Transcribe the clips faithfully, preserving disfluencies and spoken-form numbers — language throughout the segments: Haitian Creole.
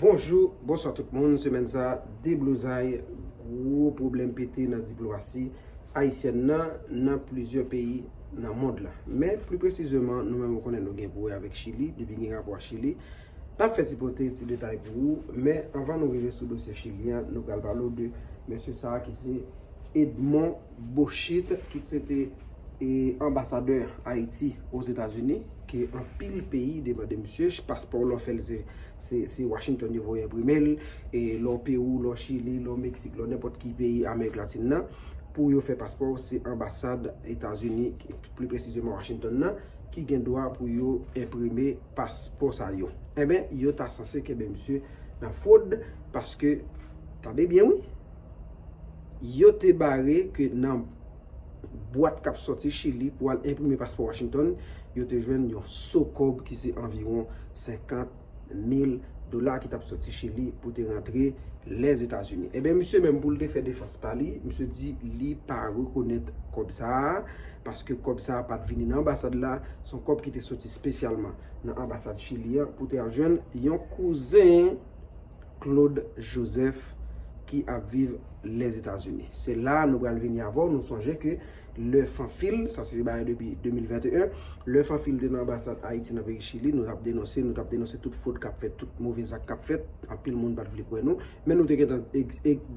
Bonjou, bonswa tout moun. Semèn sa, deblozay, gwo pwoblèm pete nan diplomasi ayisyèn nan, nan plizyè peyi nan mond la. Men, pli presizeman, nou menm nou konnen nou gen pou wè avèk Chili, depi gen rapò a Chili, n ap fè ti pote ti detay pou ou. Men, anvan nou rive sou dosye Chili an, nou pral pale w de mesye sa a ki se Edmond Bochit, ki se te e, anbasadè Ayiti Ozetazini, ke anpil peyi demande misye, paspò lè w fè l se, se, se Washington yo voye enprime l, e lè w Pewou, lè w Chili, lè w Meksik, lè w nenpòt ki peyi Amerik Latin nan, pou yo fè paspò w, se anbasad Etazini, pli presizeman Washington nan, ki gen dwa pou yo enprime paspò sa yo. Enben, yo ta sanse kenbe misye nan fwod, paske, tande byen wi, yo te bare ke nan bwat k ap sòti Chili pou al enprime paspò Washington, yo te jwenn yon so kòb ki se anviwon senkant mil dola ki t ap sòti Chili pou te rantre Lèzetazini. Enben, misye menm pou l te fè defans pa li, misye di li pa rekonèt kòb sa a, paske kòb sa a pa t vini nan anbasad la, se yon kòb ki te sòti espesyalman nan anbasad Chili an pou te al jwenn yon kouzen Claude Joseph ki ap viv Lèzetazini. Se la nou pral vini avè w, nou sonje ke lè Fanfil, sa se bagay depi de mil venteyen, lè Fanfil te nan anbasad Ayiti nan peyi Chili, nou t ap denonse, nou t ap denonse tout fwod k ap fèt, tout move zak k ap fèt, anpil moun pa t vle kwè nou, men nou te gentan,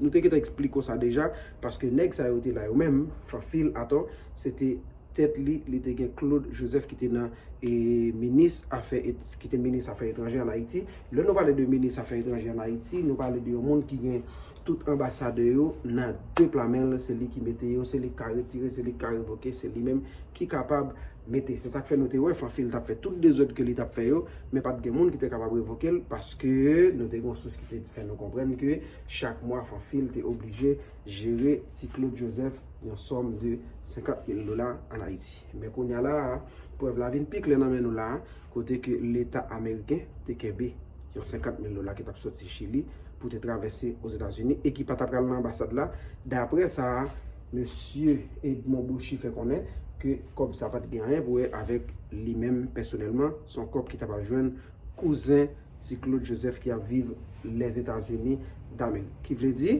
nou te gentan eksplike w sa deja, paske nèg sa yo te la yo menm, Fanfil atò, se te tèt li, li te gen Claude Joseph ki te nan e minis afè et- ki te minis afè etranjè an Ayiti. Lè nou pale de minis afè etranjè an Ayiti, nou pale de yon moun ki gen tout anbasadè yo nan de pla men l, se li ki mete yo, se li k ka retire, se li k ka revoke, se li menm ki kapab mete. Se sa k fè nou te wè Fanfil t ap fè tout dezòd ke li t ap fè yo, men pa t gen moun ki te kapab revoke l, paske nou te gen yon sous ki te fè nou konprann ke chak mwa Fanfil te oblije jere ti Claude Joseph yon sòm de senkant mil dola an Ayiti. Men kounye a la a, prèv la vin pi klè nan men nou la a, kote ke Leta ameriken te kenbe yon senkant mil dola ki t ap sòti Chili pou te travèse Ozetazini e ki pa t ap pral nan anbasad la, daprè sa mesye Edmond Bochit fè konnen ke kòb sa pa t gen anyen pou wè avèk li menm pèsonèlman, se yon kòb ki t ap al jwenn kouzen ti Claude Joseph ki ap viv Lèzetazini Damerik. Ki vle di,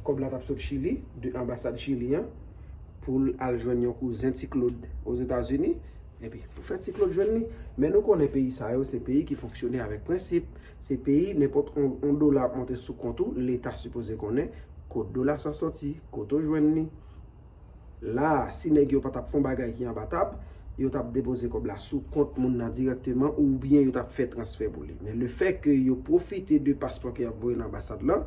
kòb la t ap sot Chili, de anbasad Chili an, pou l al jwenn yon kouzen ti Claude Ozetazini, epi pou fè ti Claude jwenn li. Men nou konnen peyi sa yo, se peyi ki fonksyone avèk prensip. Se peyi, nenpòt on, on dola ap monte sou kont ou, Leta sipoze konnen kot dola sa sòti, kote w jwenn li. La a, si nèg yo pa t ap fè yon bagay ki anba tab, yo t ap depoze kòb la sou kont moun nan dirèkteman oubyen yo t ap fè transfè pou li. Men lefètke yo pwofite de paspò ke y ap voye nan anbasad lan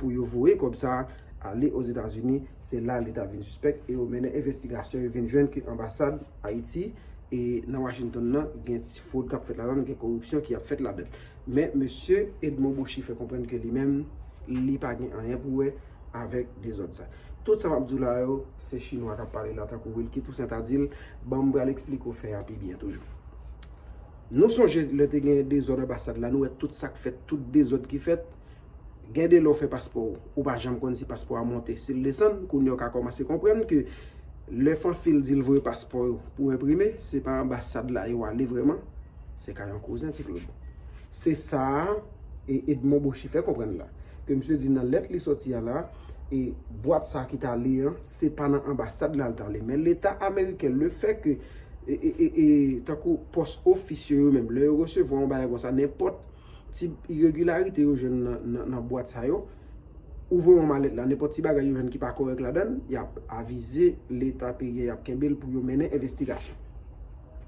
pou yo voye kòb sa a ale Ozetazini, se la Leta vin sispèk e yo mennen envestigasyon, yo vin jwenn ke anbasad Ayiti e nan Washington nan gen ti fwod k ap fèt ladan l, gen koripsyon ki ap fèt ladan l. Men mesye Edmond Bochit fè konprann ke li menm, li pa gen anyen pou wè avèk dezòd sa. Tout sa m ap di w la yo, se chinwa k ap pale la, tankou Wilky Toussaint ta di l, ban m pral eksplike w fè a pi byen toujou. Nou sonje lè te gen dezòd anbasad la, nou wè tout sa k fèt, tout dezòd ki fèt. Gen de lè w fè paspò w, ou pa janm konn si paspò a monte, si l desann, kounye a w ka kòmanse konprann ke lè Fanfil di l voye paspò yo pou enprime, se pa anbasad la yo ale vrèman, se ka yon kouzen ti Claude. Se sa a e Edmond Bochit fè konprann la. Ke misye di nan lèt li sòti a la, e bwat sa a ki t ale an, se pa nan anbasad la l t ale. Men Leta ameriken, lefètke, e, e, e, e, tankou pòs ofisye yo menm, lè yo resevwa yon bagay konsa, nenpòt ti iregilarite yo jwenn nan, nan, nan bwat sa yo, ou voye yon malèt la, nenpòt ti bagay yo jwenn ki pa kòrèk ladan l, y ap avize Leta peyi a, y ap kenbe l pou yo mennen envestigasyon.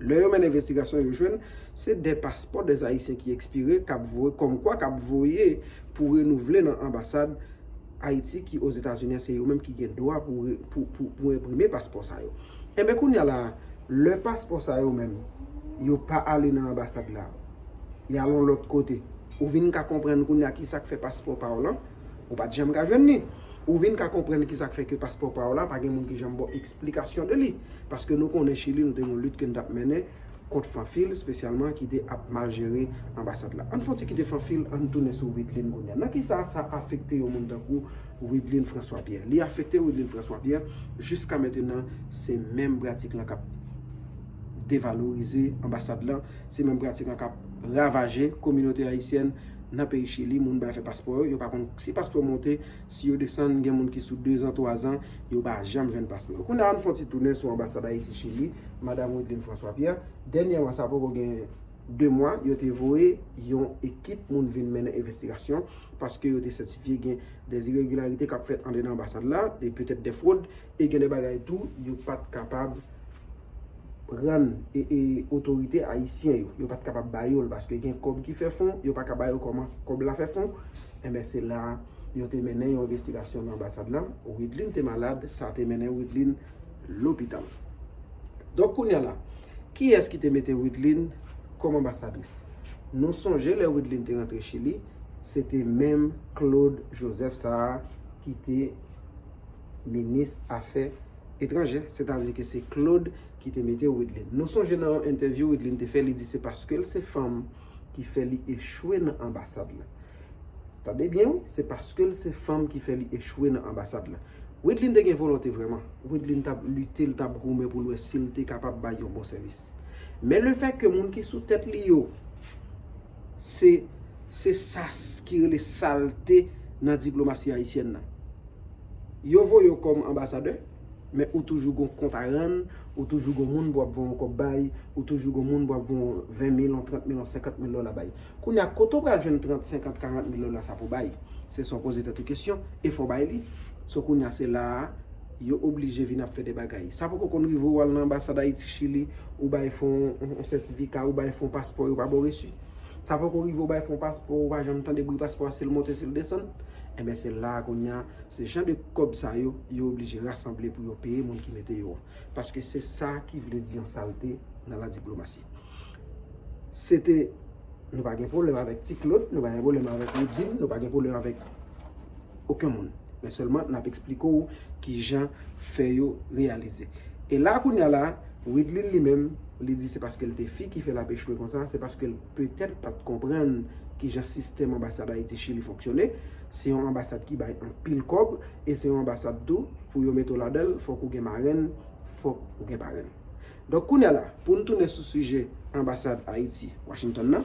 Lè yo mennen envestigasyon, yo jwenn se de paspò de Ayisyen ki ekspire, k ap voye, kòmkwa k ap voye pou renouvle nan anbasad Ayiti ki Ozetazini an, se yo menm ki gen dwa pou, pou, pou, pou enprime paspò sa yo. Enben, kounye a la, lè paspò sa yo menm, yo pa ale nan anbasad la, y al yon lòt kote, ou vin ka konprann kounye a ki sa k fè paspò pa w lan, ou pa t janm ka jwenn li. Ou vin ka konprann ki sa k fè ke paspò pa w la, pa gen moun ki janm ba w eksplikasyon de li. Paske nou konnen Chili, nou te gen yon lit ke n t ap mennen kont Fanfil, espesyalman ki te ap mal jere anbasad la. Ann fè yon ti kite Fanfil, ann tounen sou Widlin kounye a. Nan ki sa sa afekte yon moun tankou Widlin François Pierre? Li afekte Widlin François Pierre, jiska mentenan, se menm pratik lan k ap devalorize anbasad lan, se menm pratik lan k ap ravaje kominote ayisyèn nan peyi Chili, moun bay fè paspò yo, yo pa konn si paspò monte, si yo desann, gen moun ki sou dezan, twazan, yo pa janm jwenn paspò yo. Kounye a, ann fè yon ti tounen sou anbasad Ayiti Chili, madanm Wideline François Pierre. Dènyèman, sa poko gen de mwa, yo te voye yon ekip moun vin mennen envestigasyon, paske yo te sètifye gen de iregilarite k ap fèt andedan anbasad la, e petèt de fwod, e gen de bagay tou, yo pa t kapab rann e, e otorite ayisyen yo. Yo pa t kapab ba yo l, paske gen kòb ki fè fon, yo pa ka ba yo kòman kòb la fè fon. Enben, se la yo te mennen yon envestigasyon nan anbasad la. Wideline te malad, sa te mennen Wideline lopital. Donk, kounye a la, kiyès ki te mete Wideline kòm anbasadris? Nou sonje lè Wideline te rantre Chili, se te menm Claude Joseph sa a ki te minis afè etranjè, sètadi ke se Claude ki te mete Wideline. Nou sonje nan yon entèvyou Wideline te fè, li di se paske l se fanm ki fè li echwe nan anbasad la. Tande byen wi, se paske l se fanm ki fè li echwe nan anbasad la. Wideline te gen volonte vrèman. Wideline t ap lite, l t ap goumen pou l wè si l te kapab bay yon bon sèvis. Men lefètke moun ki sou tèt li yo, se, se sa s- ki rele salte nan diplomasi ayisyèn nan. Yo voye w kòm anbasadè, men ou toujou gon kont a rann, ou toujou gon moun pou ap voye yon kòb bay, ou toujou gon moun pou ap voye yon ven mil, yon trant mil, yon senkant mil dola bay. Kounye a, kote w pral jwenn trant, senkant, karant mil dola sa pou bay? Se sa w poze tèt ou kesyon, e fò w bay li. So kounye a, se la a, yo oblije vin ap fè de bagay. Sa poko konn rive w al nan anbasad Ayiti Chili, ou bay fè yon, yon, yon sètifika, ou bay fè yon paspò, yo pa ba w resi. Sa poko rive w bay fè yon paspò, ou pa janm tande bri paspò a, si l monte, si l desann. Enben, se la a kounye a, se jan de kòb sa yo, yo oblije rasanble pou yo peye moun ki mete yo an. Paske se sa ki vle di yon salte nan la diplomasi. Se te, nou pa gen pwoblèm avèk Ti Claude, nou pa gen pwoblèm avèk Wideline, nou pa gen pwoblèm avèk okenn moun. Men sèlman, n ap eksplike w kijan fè yo reyalize. E la, kounye a la, Wideline li menm, li di se paske l te fi ki fè l ap echwe konsa, se paske l petèt pa t konprann kijan sistèm anbasad Ayiti Chili fonksyone. Se yon anbasad ki bay anpil kòb, e se yon anbasad tou, pou yo mete w ladan l, fòk ou gen marenn, fòk ou gen parenn. Donk, kounye a la, pou n tounen sou sijè anbasad Ayiti, Washington nan,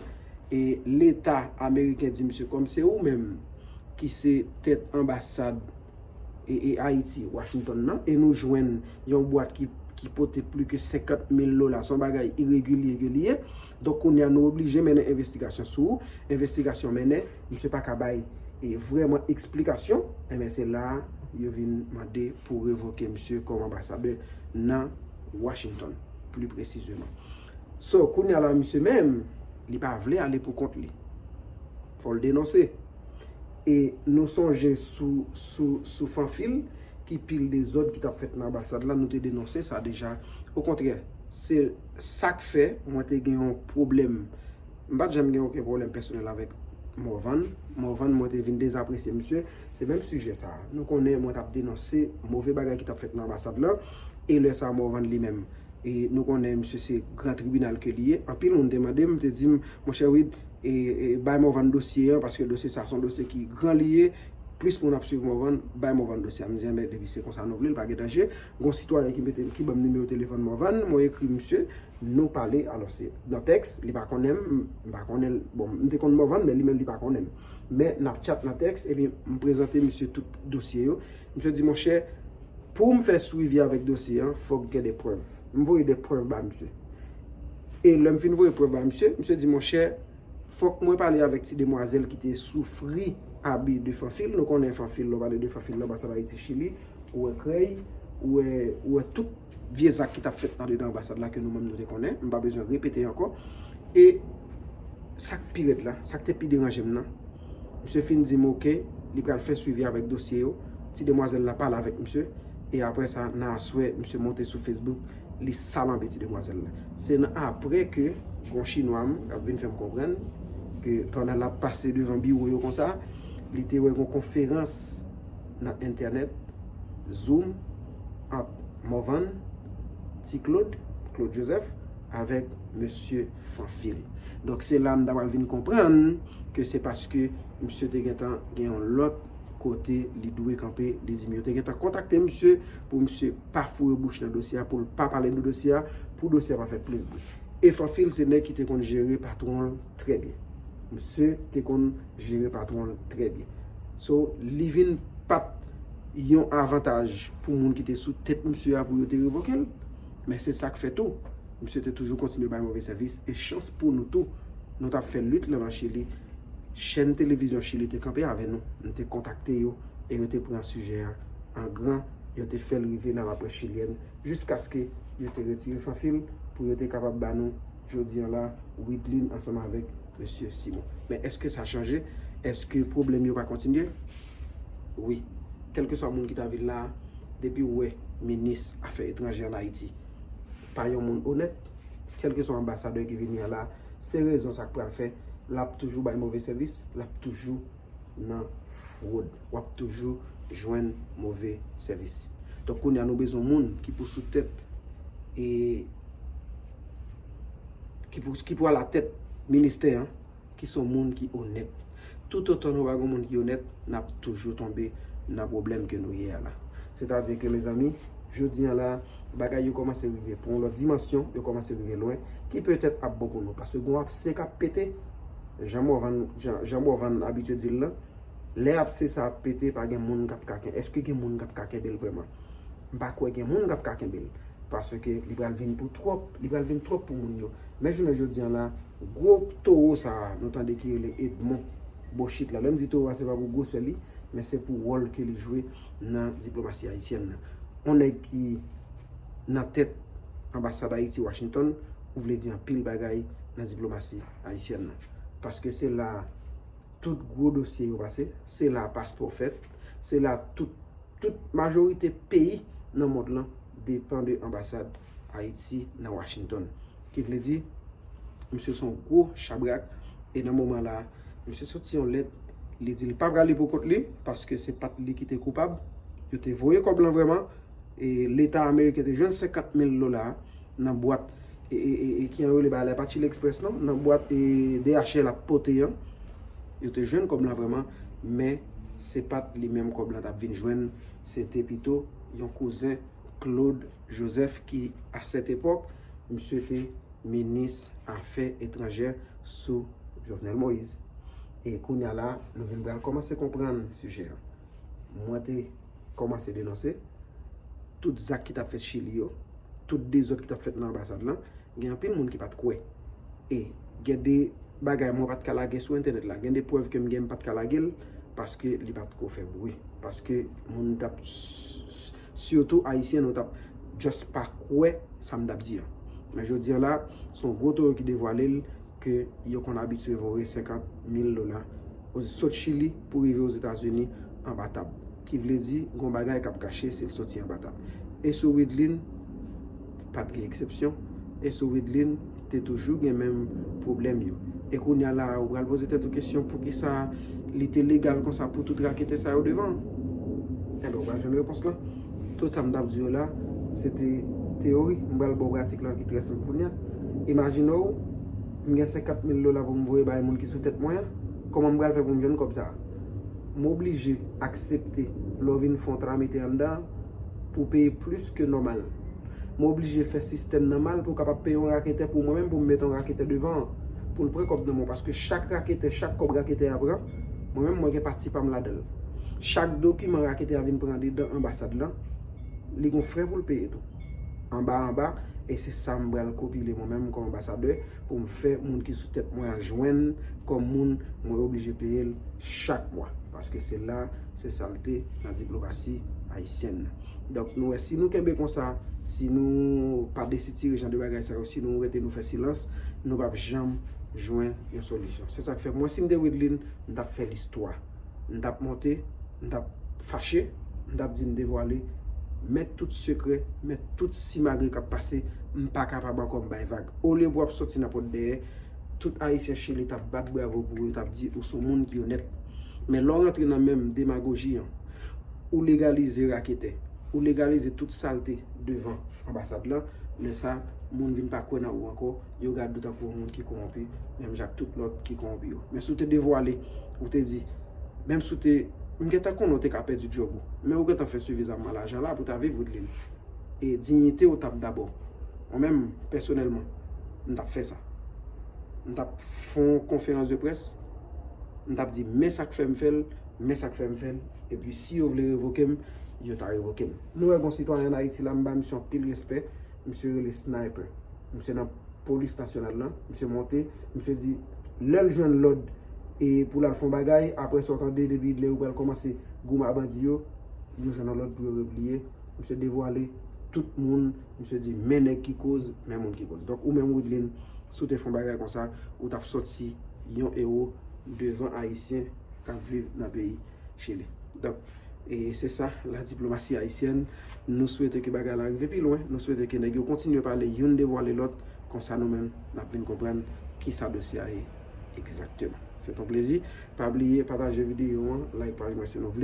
e Leta ameriken di, misye, kòm se ou menm ki se tèt anbasad e, e Ayiti, Washington nan, e nou jwenn yon bwat ki, ki pote plis ke senkant mil dola, se yon bagay iregilye ke li ye. Donk, kounye a, nou oblije mennen envestigasyon sou ou. Envestigasyon mennen, misye pa ka bay, e, vrèman eksplikasyon. Enben, se la a, yo vin mande pou revoke misye kòm anbasadè nan Washington, pli presizeman. So, kounye a la, misye menm, li pa vle ale pou kont li. Fò l denonse. E nou sonje sou, sou, sou Fanfil, ki pil dezòd ki t ap fèt nan anbasad la, nou te denonse sa deja. Okontrè, se sa k fè mwen te gen yon pwoblèm. M pa t janm gen okenn pwoblèm pèsonèl avèk Morvan. Morvan, mwen te vin dezapresye misye. Se menm sijè sa a. Nou konnen mwen t ap denonse move bagay ki t ap fèt nan anbasad la. E lè sa a, Morvan li menm, e nou konnen misye se gran tribinal ke li ye. Anpil moun te mande m, te di m, monchè Wid, e, e, bay Morvan dosye an, paske dosye sa se yon dosye ki gran li ye, plis moun ap swiv Morvan, bay Morvan dosye a. M di, enben, depi se konsa nou vle, l pa gen danje. Gon sitwayen ki mete, ki ban m nimewo telefòn Morvan, mwen ekri misye, nou pale, alò se nan tèks, li pa konnen m, m pa konnen l, bon, m te konn Morvan, men li menm li pa konnen m. Men n ap tchat nan tèks, epi m prezante misye tout dosye yo. Misye di, monchè, pou m fè swivi avèk dosye an, fòk gen de prèv. M voye de prèv ba misye. E lè m fin voye prèv ba misye, misye di, monchè, fòk mwen pale avèk ti demwazèl ki te soufri abi de Fanfil. Nou konnen Fanfil, lè w pale de Fanfil, anbasad Ayiti Chili, ou wè krèy, ou wè, ou wè tout vye zak ki t ap fèt andedan anbasad la ke nou menm nou te konnen. M pa bezwen repete ankò. E sa k pi rèd la, sa k te pi deranje m nan, misye fin di m oke, li pral fè swivi avèk dosye yo. Ti demwazèl la pale avèk misye. E apre sa, nan aswè, misye monte sou Facebook, li salanbe ti demwazèl la. Se nan apre ke gon chinwa m ap vin fè m konprann ke pandan l ap pase devan biwo yo konsa, li te wè gon konferans nan entènèt, Zoom, ant Morvan, Ti Claude, Claude Joseph, avèk mesye Fanfil. Donk, se la m ta pral vin konprann ke se paske misye te gentan gen yon lòt kote li dwe kanpe, li di m yo te gentan kontakte misye pou misye pa foure bouch nan dosye a, pou l pa pale de dosye a, pou dosye a pa fè plis bri. E Fanfil se nèg ki te konn jere patwon l trè byen. Misye te konn jere patwon l trè byen. So, li vin pa t yon avantaj pou moun ki te sou tèt misye a pou yo te revoke l. Men se sa k fè tou. Misye te toujou kontinye bay move sèvis. E chans pou nou tou, nou t ap fè lit lan nan Chili. Chèn televizyon Chili te kanpe avè nou. Nou te kontakte yo e yo te pran sijè a an gran. Yo te fè l rive nan laprès chilyèn jiskaske yo te retire fanfil pou yo te kapab ba nou jodi an la, Widlin ansanm avèk mesye Simon. Men èske sa chanje? Èske pwoblèm yo pa kontinye? Wi. Kèlkeswa moun ki ta vin la, depi w wè minis afè etranjè ann Ayiti pa yon moun onèt, kèlkeswa anbasadè ki vini an la, se rezon sa k pral fè l ap toujou bay move sèvis, l ap toujou nan fwod. W ap toujou jwenn move sèvis. Donk, kounye a, nou bezwen moun ki pou sou tèt e ki pou, ki pou alatèt ministè an, ki se yon moun ki onèt. Toutotan nou pa gen moun ki onèt, n ap toujou tonbe nan pwoblèm ke nou ye a la. Sètadi ke, mezanmi, jodi an la, bagay yo kòmanse rive pou yon lòt dimansyon, yo kòmanse rive lwen, ki petèt ap bon pou nou. Paske gen yon apse k ap pete, jan Morvan, jan, jan Morvan abitye di l lan, lè apse sa ap pete, pa gen moun k ap ka ken-, èske gen moun k ap ka kenbe l vrèman? M pa kwè gen moun k ap ka kenbe l. Paske li pral vin pou twòp, li pral vin twòp pou moun yo. Men jounen jodi an la, gwo towo sa a, nou tande ki rele Edmond Bochit la. Lè m di towo a, se pa pou gwosè li, men se pou wòl ke li jwe nan diplomasi ayisyèn nan. On nèg ki nan tèt anbasad Ayiti Washington, ou vle di anpil bagay nan diplomasi ayisyèn nan. Paske se la tout gwo dosye yo pase, se la paspò fèt, se la tout, tout majorite peyi nan mond lan depann de anbasad Ayiti nan Washington. Ki vle di, misye se yon gwo chabrak, e nan moman la, misye soti yon lèt, li di l pa prale pou kont li, paske se pa t li ki te koupab, yo te voye kòb lan vrèman, e Leta ameriken te jwenn senkant mil dola nan bwat, e, e, e, e ki an rele bagay la, pa Chili Express non, nan bwat e D H L ap pote an, yo te jwenn kòb lan vrèman, men se pa t li menm kòb lan t ap vin jwenn, se te pito yon kouzen Claude Joseph ki, a sèt epòk, misye te minis afè etranjè sou Jovenel Moïse. E kounye a la, nou vin pral kòmanse konprann sijè a. Mwen te kòmanse denonse tout zak ki t ap fèt Chili yo, tout dezòd ki t ap fèt nan anbasad lan, gen anpil moun ki pa t kwè. E gen de bagay mwen pa t ka lage sou entènèt la, gen de prèv ke m gen m pa t ka lage l, paske li pa t ko fè bri. Paske moun t ap, s-, s-, sitou ayisyen, nou t ap just pa kwè sa m t ap di an. Men jodi an la, se yon gwo towo ki devwale l, ke yo konn abitye voye senkant mil dola, sot Chili pou rive Ozetazini anba tab. Ki vle di, gon bagay k ap kache si l soti anba tab. E sou Widlin, pa t gen eksepsyon. E sou Widlin, te toujou gen menm pwoblèm yo. E kounye a la, ou pral poze tèt ou kesyon, poukisa li te legal konsa pou tout raketè sa yo devan? Enben, ou pral jwenn repons lan. Tout sa m t ap di yo la, se te teyori. M pral ba w pratik lan ki trè senp kounye a. Imajine w, m gen senkant mil dola pou m voye bay moun ki sou tèt mwen an. Kòman m pral fè pou m jwenn kòb sa a? M oblije aksepte lè w vin fè yon tramite anndan an pou w peye plis ke nòmal. M oblije fè sistèm nan mal pou w kapab peye yon raketè pou mwen menm, pou m mete yon raketè devan an, pou l pran kòb nan men w. Paske chak raketè, chak kòb raketè a pran, mwen menm, mwen gen pati pa m ladan l. Chak dokiman raketè a vin pran andedan anbasad lan, li gon frè pou l peye tou. Anba anba, e se sa m pral konpile mwen menm kòm anbasadè pou m fè moun ki sou tèt mwen an jwenn kòm moun mwen oblije peye l chak mwa. Paske se la, se sa l te nan diplomasi ayisyèn nan. Donk, nou wè, si nou kenbe konsa, si nou pa desitire jan de bagay sa yo, si nou rete nou fè silans, nou p ap janm jwenn yon solisyon. Se sa k fè, mwen, si m te Widlin, m t ap fè listwa. M t ap monte, m t ap fache, m t ap di m devwale, met tout sekrè, met tout simagri k ap pase, m pa kapab ankò m bay vag. Olye pou w ap soti nan pòt dèyè, tout Ayisyen Chili t ap bat bravo pou ou, yo t ap di ou se yon moun ki onèt. Men lè w rantre nan menm demagoji an, ou legalize raketè, ou legalize tout salte devan anbasad lan, lè sa, moun vin pa kwè nan ou ankò, yo gade ou tankou yon moun ki kowonpi, menm jan ak tout lòt ki kowonpi yo. Men si w te devwale, ou te di, menm si w te, m gentan konnen w te ka pèdi djòb ou, men ou gentan fè sifizaman lajan la pou w ta viv Widlin. E diyite w t ap dabò. Mwen menm, pèsonèlman, m t ap fè sa. M t ap fè yon konferans de près, M t ap di, men sa k fè m fè l, men sa k fè m fè l. Epi si yo vle revoke m, yo ta revoke m. Nou wè gon sitwayen ann Ayiti la, m ba misye anpil respè, misye rele Sniper. Misye nan polis nasyonal lan, misye monte, misye di, lè l jwenn lòd e pou l al fè yon bagay, apre sa w tande depi lè yo pral kòmanse goumen a bandi yo, yo jwenn yon lòd pou yo repliye. Misye devwale tout moun, misye di, men nèg ki koz, men moun ki koz. Donk ou menm Widlin, si w te fè yon bagay konsa, ou t ap sòti yon ewo devan Ayisyen k ap viv nan peyi Chili. Donk, e se sa, la diplomasi ayisyèn. Nou swete ke bagay la rive pi lwen. Nou swete ke nèg yo kontinye pale, youn devwale lòt. Konsa nou menm, n ap vin konprann kisa dosye a ye egzakteman. Se t on plezi. Pa bliye pataje videyo an, like paj mwen si nou vle.